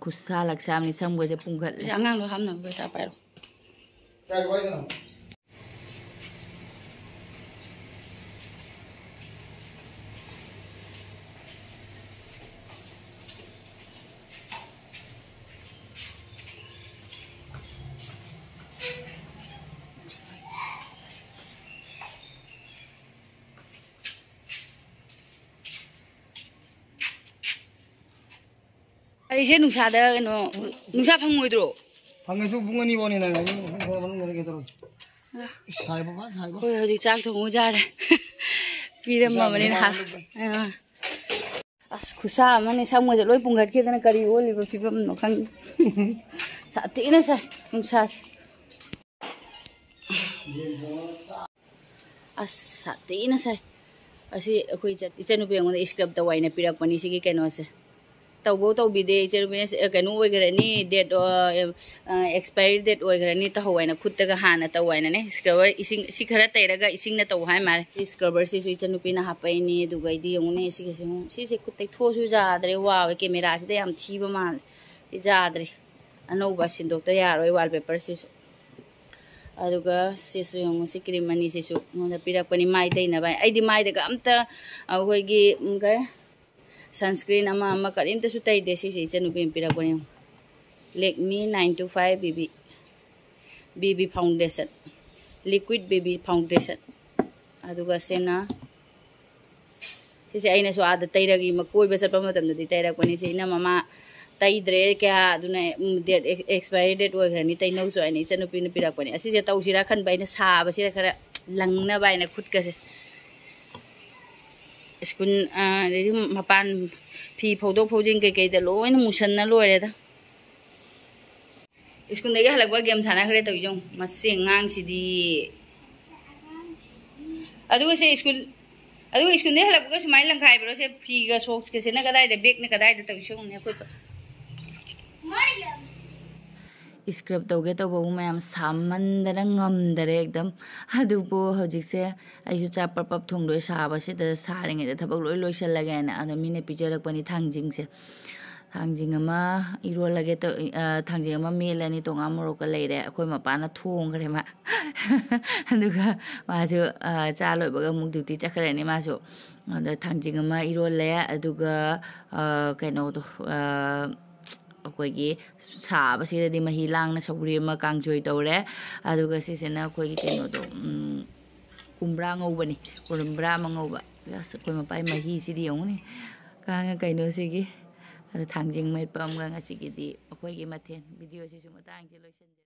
ꯈꯨꯠꯁꯥ ꯂꯛꯁꯥ ꯑꯃꯅꯤ, ꯁꯝꯒꯁꯦ ꯄꯨꯡꯈꯠꯂꯦ꯫ ꯑꯉꯥꯡꯗꯣ ꯍꯥꯞꯅꯕ ꯄꯩꯁꯥ ꯄꯥꯏꯔꯣ꯫ ꯀꯥꯏ ꯋꯥꯏꯗꯅꯣ? ꯑꯩꯁꯦ ꯅꯨꯡꯁꯥꯗ ꯀꯩꯅꯣ, ꯅꯨꯡꯁꯥ ꯐꯪꯉꯣꯏꯗ꯭ꯔꯣ? ꯐꯪꯉꯁꯨ ꯄꯨꯡ ꯑꯅꯤ ꯐꯥꯎꯅꯤ ꯅꯪ ꯍꯧꯖꯤꯛ ꯃꯅꯨꯡꯗ ꯀꯩꯗꯧꯔꯒꯦ? ꯁꯥꯏꯕ ꯐꯖꯅ ꯁꯥꯏꯕ꯫ ꯑꯩꯈꯣꯏ ꯍꯧꯖꯤꯛ ꯆꯥꯛ ꯊꯣꯡꯉꯨ ꯌꯥꯔꯦ꯫ ꯄꯤꯔꯝꯃꯕꯅꯤꯅ ꯍꯥ-, ꯆꯥꯛ ꯑꯥ꯫ ꯑꯁ, ꯈꯨꯠꯁꯥ ꯑꯃꯅꯤ, ꯁꯝꯒꯁꯦ ꯂꯣꯏ ꯄꯨꯡꯈꯠꯈꯤꯗꯅ ꯀꯔꯤ ꯑꯣꯜꯂꯤꯕ ꯐꯤꯕꯝꯅꯣ ꯈꯪꯗꯦ꯫ ꯁꯥꯊꯤꯅ ꯁꯥꯏ ꯅꯨꯡꯁꯥꯁꯦ꯫ ꯑꯁ, ꯁꯥꯊꯤꯅ ꯁꯥꯏ꯫ ꯑꯁꯤ ꯑꯩꯈꯣꯏ ꯏꯆꯟ-, ꯏꯆꯟꯅꯨꯄꯤ ꯑꯩꯉꯣꯟꯗ scrub ꯇꯧ ꯍꯥꯏꯅ ꯄꯤꯔꯛꯄꯅꯤ ꯁꯤꯒꯤ ꯀꯩꯅꯣꯁꯦ꯫ ꯇꯧꯕꯧ ꯇꯧꯕꯤꯗꯦ ꯏꯆꯟꯅꯨꯄꯤꯅ꯫ ꯑꯦ, ꯀꯩꯅꯣ ꯑꯣꯏꯈ꯭ꯔꯅꯤ, date, ꯑ, ꯑ, expiry date ꯑꯣꯏꯈ꯭ꯔꯅꯤ, ꯇꯧꯍꯧ ꯍꯥꯏꯅ ꯈꯨꯠꯇꯒ ꯍꯥꯟꯅ ꯇꯧ ꯍꯥꯏꯅꯅꯦ꯫ Scrubber ꯏꯁꯤꯡ, ꯁꯤ ꯈꯔ ꯇꯩꯔꯒ ꯏꯁꯤꯡꯅ ꯇꯧ ꯍꯥꯏ ꯃꯥꯜꯂꯦ꯫ ꯁꯤ scrubberꯁꯤꯁꯨ ꯏꯆꯟꯅꯨꯄꯤꯅ ꯍꯥꯞꯄꯛꯏꯅꯦ꯫ ꯑꯗꯨꯒ ꯑꯩꯗꯤ ꯌꯦꯡꯉꯨꯅꯦ, ꯁꯤꯒꯁꯦ ꯌꯦꯡꯉꯨ꯫ ꯁꯤꯁꯦ ꯈꯨꯠ ꯇꯩꯊꯣꯛꯑꯁꯨ ꯌꯥꯗ꯭ꯔꯦ, ꯋꯥꯕ cameraꯁꯤꯗ ꯌꯥꯝ ꯊꯤꯕ ꯃꯥꯜꯂꯦ꯫ ꯁꯤ ꯌꯥꯗ꯭ꯔꯦ, ꯑꯅꯧꯕ ꯁꯤꯟꯗꯣꯛꯇ ꯌꯥꯔꯣꯏ wallpaperꯁꯤꯁꯨ꯫ ꯑꯗꯨꯒ ꯁꯤꯁꯨ ꯌꯦꯡꯉꯨ, ꯁꯤ cream ꯑꯅꯤꯁꯤꯁꯨ ꯑꯩꯉꯣꯟꯗ ꯄꯤꯔꯛꯄꯅꯤ ꯃꯥꯏ ꯇꯩꯅꯕ꯫ ꯑꯩꯗꯤ ꯃꯥꯏꯗꯒ ꯑꯝꯇ ꯑꯩꯈꯣꯏꯒꯤ, ꯎꯝ, ꯀꯩ, sunscreen ꯑꯃ ꯑꯃ ꯀꯔꯤꯝꯇꯁꯨ ꯇꯩꯗꯦ꯫ ꯁꯤꯁꯦ ꯏꯆꯟꯅꯨꯄꯤ ꯑꯃ ꯄꯤꯔꯛꯄꯅꯦ ꯌꯦꯡꯉꯨ꯫ Lakme nine two five B B, B B foundation, liquid B B foundation꯫ ꯑꯗꯨꯒ ꯁꯤꯅ, ꯁꯤꯁꯦ ꯑꯩꯅꯁꯨ ꯑꯥꯗ ꯇꯩꯔꯒ ꯀꯣꯏꯕ ꯆꯠꯄ ꯃꯇꯝꯗꯗꯤ ꯇꯩꯔꯛꯄꯅꯤ꯫ ꯁꯤ ꯏꯅꯝꯃ ꯃꯥ ꯇꯩꯗ꯭ꯔꯦ ꯀꯌꯥ, ꯑꯗꯨꯅ, ꯎꯝ, date ex-, expiry date ꯑꯣꯏꯈ꯭ꯔꯅꯤ, ꯇꯩꯅꯧꯁꯨ ꯍꯥꯏꯅ ꯏꯆꯟꯅꯨꯄꯤꯅ ꯄꯤꯔꯛꯄꯅꯤ꯫ ꯑꯁꯤꯁꯦ ꯇꯧꯁꯤꯔꯥ ꯈꯟꯕ ꯑꯩꯅ, ꯁꯥꯕꯁꯤꯗ ꯈꯔ ꯂꯪꯅꯕ ꯍꯥꯏꯅ ꯈꯨꯠꯀꯁꯦ꯫ ꯁ꯭ꯀꯨꯜ, ꯑ, ꯑꯗꯩꯗꯤ ꯃꯄꯥꯟ ꯐꯤ ꯐꯧꯗꯣꯛ ꯐꯧꯖꯤꯟ ꯀꯩꯀꯩꯗ ꯂꯣꯏꯅ ꯃꯨꯁꯟꯅ ꯂꯣꯏꯔꯦꯗ꯫ ꯁ꯭ꯀꯨꯜꯗꯒꯤ ꯍꯜꯂꯛꯄ game ꯁꯥꯟꯅꯈ꯭ꯔꯦ ꯇꯧꯔꯤꯁꯦ ꯌꯦꯡꯉꯨ, ꯃꯁꯤ ꯑꯉꯥꯡꯁꯤꯗꯤ꯫ ꯑꯗꯨꯒ ꯁꯦ ꯁ꯭ꯀꯨꯜ, ꯑꯗꯨꯒ ꯁ꯭ꯀꯨꯜꯗꯒꯤ ꯍꯜꯂꯛꯄꯒ ꯁꯨꯃꯥꯏꯅ ꯂꯪꯈꯥꯏꯕ꯭ꯔꯣ ꯁꯦ? ꯐꯤꯒ socksꯀꯁꯤꯅ ꯀꯗꯥꯏꯗ, bagꯅ ꯀꯗꯥꯏꯗ ꯇꯧꯔꯤꯁꯦ ꯌꯦꯡꯉꯨꯅꯦ ꯑꯩꯈꯣꯏ꯫ Scrub ꯇꯧꯒꯦ ꯇꯧꯕꯕꯨ ꯃꯌꯥꯝ ꯁꯥꯃꯟꯗꯅ ꯉꯝꯗꯔꯦ ꯑꯦꯛꯗꯝ꯫ ꯑꯗꯨꯕꯨ ꯍꯧꯖꯤꯛꯁꯦ ꯑꯩꯁꯨ ꯆꯥꯛ ꯄꯞ ꯄꯞ ꯊꯣꯡꯗꯣꯏ ꯁꯥꯕꯁꯤꯗ, ꯁꯥꯔꯤꯉꯩꯗ ꯊꯕꯛ ꯂꯣꯏ ꯂꯣꯏꯁꯜꯂꯒꯦꯅ꯫ ꯑꯗꯣ ꯃꯤꯅ ꯄꯤꯖꯔꯛꯄꯅꯤ ꯊꯥꯡꯖꯤꯡꯁꯦ꯫ ꯊꯥꯡꯖꯤꯡ ꯑꯃ ꯏꯔꯣꯜꯂꯒꯦ ꯇꯧ-, ꯑ, ꯊꯥꯡꯖꯤꯡ ꯑꯃ ꯃꯦꯠꯂꯅꯤ, ꯇꯣꯉꯥꯟ ꯃꯣꯔꯣꯛꯀ ꯂꯩꯔꯦ꯫ ꯑꯩꯈꯣꯏ ꯃꯄꯥꯅ ꯊꯣꯡꯈ꯭ꯔꯦ ꯃꯥ꯫ ꯑꯗꯨꯒ ꯃꯥꯁꯨ, ꯑ, ꯆꯥ ꯂꯣꯏꯕꯒ ꯑꯃꯨꯛ ꯗ꯭ꯌꯨꯇꯤ ꯆꯠꯈ꯭ꯔꯅꯤ ꯃꯥꯁꯨ꯫ ꯑꯗ ꯊꯥꯡꯖꯤꯡ ꯑꯃ ꯏꯔꯣꯜꯂꯦ, ꯑꯗꯨꯒ, ꯑ, ꯀꯩꯅꯣꯗꯣ, ꯑ, ꯑꯩꯈꯣꯏꯒꯤ ꯁꯥꯕꯁꯤꯗꯗꯤ ꯃꯍꯤ ꯂꯥꯡꯅ ꯁꯧꯒ꯭ꯔꯤ ꯑꯃ ꯀꯥꯡꯁꯣꯏ ꯇꯧꯔꯦ꯫ ꯑꯗꯨꯒ ꯁꯤꯁꯤꯅ ꯑꯩꯈꯣꯏꯒꯤ ꯀꯩꯅꯣꯗꯣ, ꯎꯝ, ꯀꯨꯝꯕ꯭ꯔꯥ ꯉꯧꯕꯅꯤ꯫ ꯀꯨꯝꯕ꯭ꯔꯥ ꯑꯃ ꯉꯧꯕ꯫ ꯑꯁ, ꯑꯩꯈꯣꯏ ꯃꯄꯥꯒꯤ ꯃꯍꯤꯁꯤꯗꯤ ꯌꯦꯡꯉꯨꯅꯦ꯫ ꯀꯥꯡꯉ ꯀꯩꯅꯣꯁꯤꯒꯤ꯫ ꯑꯗ ꯊꯥꯡꯖꯤꯡ ꯃꯦꯠꯄ ꯑꯃꯒ ꯉꯁꯤꯒꯤꯗꯤ ꯑꯩꯈꯣꯏꯒꯤ ꯃꯊꯦꯜ꯫ ꯚꯤꯗꯤꯑꯣꯁꯤꯁꯨ ꯃꯇꯥꯡꯁꯤ ꯂꯣꯏꯁꯤꯟꯖꯔꯦ꯫